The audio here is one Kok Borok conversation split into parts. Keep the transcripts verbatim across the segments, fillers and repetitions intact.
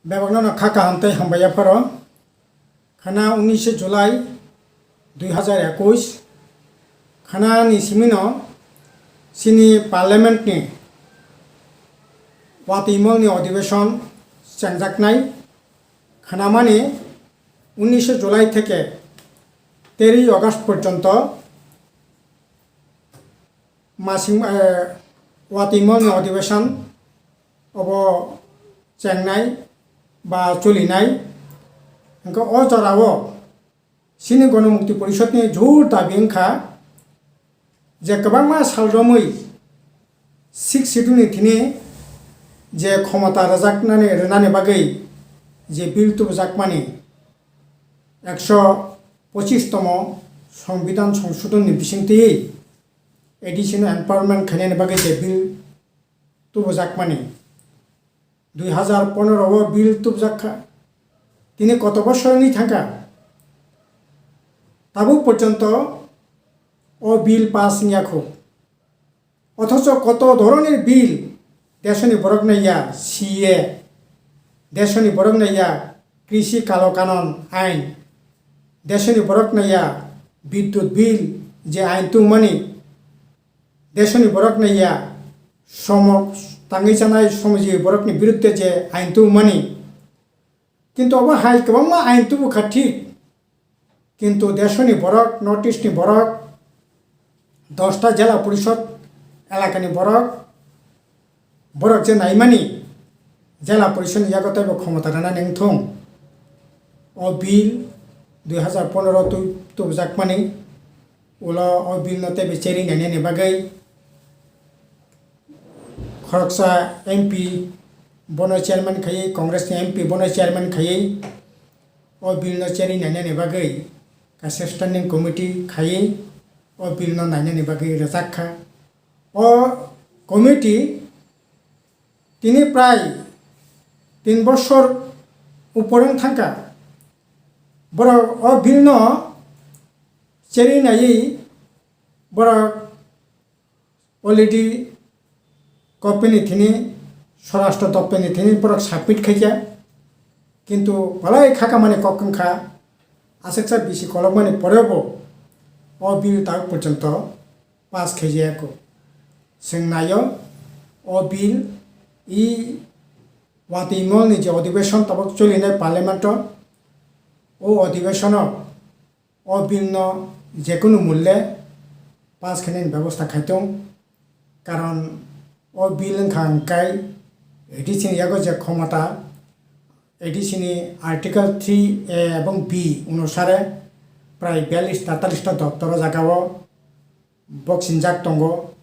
Bebakno no kha kaham tei hambai yapharo. Khana unishe July dui hazar ekush. Khana ni simino chini parliament ni watwi mol ni adhibeshon chengjaknai. Khana mani unishe July theke teri August porjonto masing, eh, watwi mol ni adhibeshon obo chengnai ba cholinai. Hwnkhe o jorao chini Gonomukti Porishod ni jor dabi wngkha je kwbangma sal romwi Sixth Schedule ni thini je khomota rwjaknani, rwnani bagwi je bill tubujakmani ekso pochis tomo Songbidan Songsodhon ni bisingtwi A D C no empowerment khainani bagwi je bill tubujakmani. Dui hazar pondro o bill tubujak kha. Tini koto bosor wngwi thangkha. Tabuk porjonto o bill pass wngya kho. Othocho koto dhoroner bill desoni borok naiya C A, desoni borok naiya Krishi Kalo Kanon ain, desoni borok naiya Bidyut bill je ain tubumani, desoni borok naiya somo tangwi chanai somji borokni biruddhe je ain tubumani. Kintu obo hai kwbangma ain tubu kha thik, kintu desoni borok, North East ni borok, dosta jela porishod elakani borok, borok je naimani jela porishod ni yago teibo khomota rwnani wngthung. O bill dui hazar pondro tu-, tubujakmani ulo o bill no teibo cherry nainani bagwi khoroksa M P bono chairman khaiwi, Congress ni M P bono chairman khaiwi, o bill no cherry nainani bagwi kaisa standing committee khaiwi o bill no nainani bagwi rwjak kha. O committee tini prai tin bosor upor wng thangkha. Borok o bill no cherry naiwi borok already government ni thini, Swarashtra doptor ni thini borok submit khaikha, kintu belai khakamani kok wngkha, aswksa bisi kolokmani porebo o bill tak porjonto pass khaijaya kho. Chwng naio o bill e watwi mol ni je adhibeshon tabuk cholinai parliament o, o adhibeshon o o bill no jekunu mulle pass khainani bebosta khaitong, karon o bill wngkha hwnkhe A D C ni yago je khomota, A D C ni Article three A ebong B onusare prai biyallis ta, tatalis ta doptor o jaga o boksingjak tongo.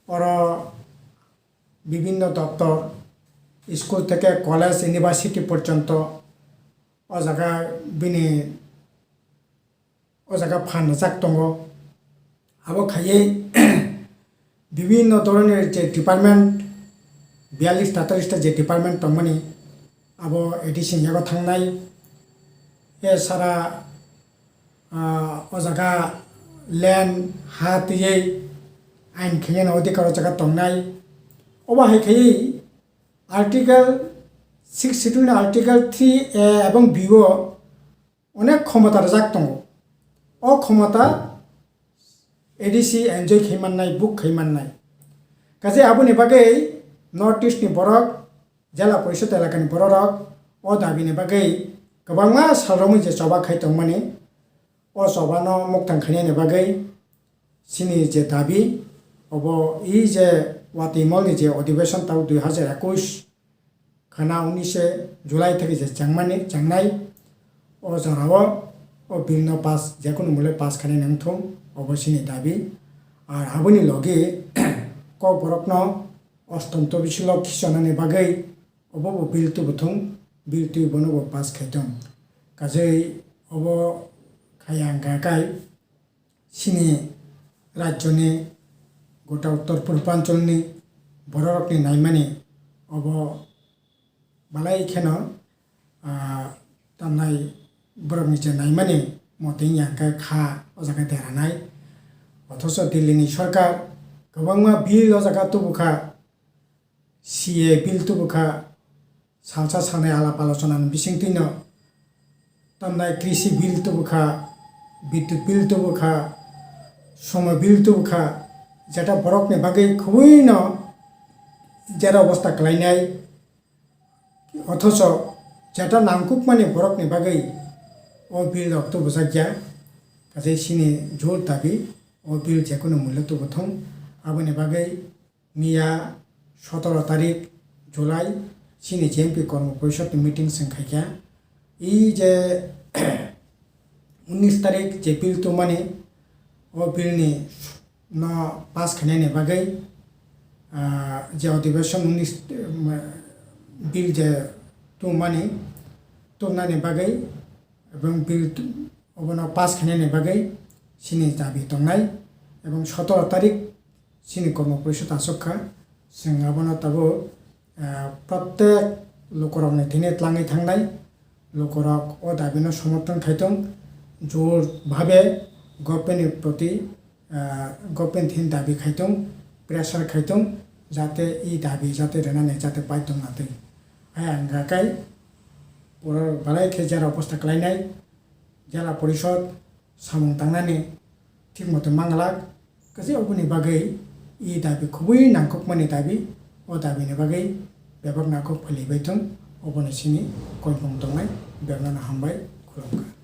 Oro bibinno doptor, school theke college, university porjonto o jaga bini o jaga phan rwjak tongo. Abo khaiwi bibinno dhoronor je department, biyallis ta, tatalis ta je department tongmani, abo A D C ni yago thangnai. E sara, ah, o jaga land, ha twiwi ain khainani odhikar o jaga tongnai. Obo hai khaiwi Article six Schedule ni Article three A ebong B o onek khomota rwjak tongo. O khomota A D C enjoy khai mannai, book khai mannai. Kaje aboni bagwi North East ni borok, Jela Porishod elakani bororok o dabini bagwi kwbangma sal romwi je choba khai tongmani, o chobano mukthang khainani bagwi chini je dabi, obo e je watwi molni je adhibeshon tabuk dui hazar ekush khana unishe July theke je chengmani, chengnai, o jorao o bill no pass, jekunu mole pass khainani wngthung, obo chini dabi. Ar aboni logi Kokborokno ostom tobisilo khichonani bagwi obo bo bill tubuthung, bill twi bono bo pass khaithung. Kajei obo khaya hwnkha kai chini rajyoni gota uttor purbanchal ni bororokni naimani obo belai kheno, ah, tamnai borokni je naimani motwi wngya hwnkhe kha o jaga deranai. Othocho Delhi ni sorkar kwbangma bill o jaga tubukha, C A bill tubukha, salsa salnai alap alochonani bisingtwino tamnai krishi bill tubukha, bidyut bill tubukha, somo bill tubukha, jeta borokni bagwi khubui no jera obostha kwlainai, othocho jeta nangkukmani borokni bagwi o bill rok tubujakya, kaisa chini jor dabi o bill jekunu mullo tubuthung, aboni bagwi miya sotoro tarik July chini J M P Kormo Porishod ni meeting chwng khaikha. I je unis tarik je bill tubumani, o bill ni no pass khainani bagwi, ah, je odhibeshon unis, um, bill je tubumani, tubunani bagwi, ebong bill tu-, obono pass khainani bagwi chini dabi tongnai, ebong sotoro tarik chini Kormo Porishod achuk kha, chwng abono tabuk, ah, protek lukurokni thani tlangwi thangnai, lukurok o dabino somorthon khaithung, jor bhabe government ni proti, ah, government thani dabi khaithung, pressure khaithung, jate i dabi jate rwnani jate paitong natwi. Hai ang kha kai, pura belai khe jera obostha kwlainai, jela porishod samung tangnani thik moto manglak, kaisa oboni bagwi i dabi khubui nangkukmani dabi, o dabini bagwi bebak nangkuk phali baithung, obono chini koimung tongnai, bebakno hambai khulumkha.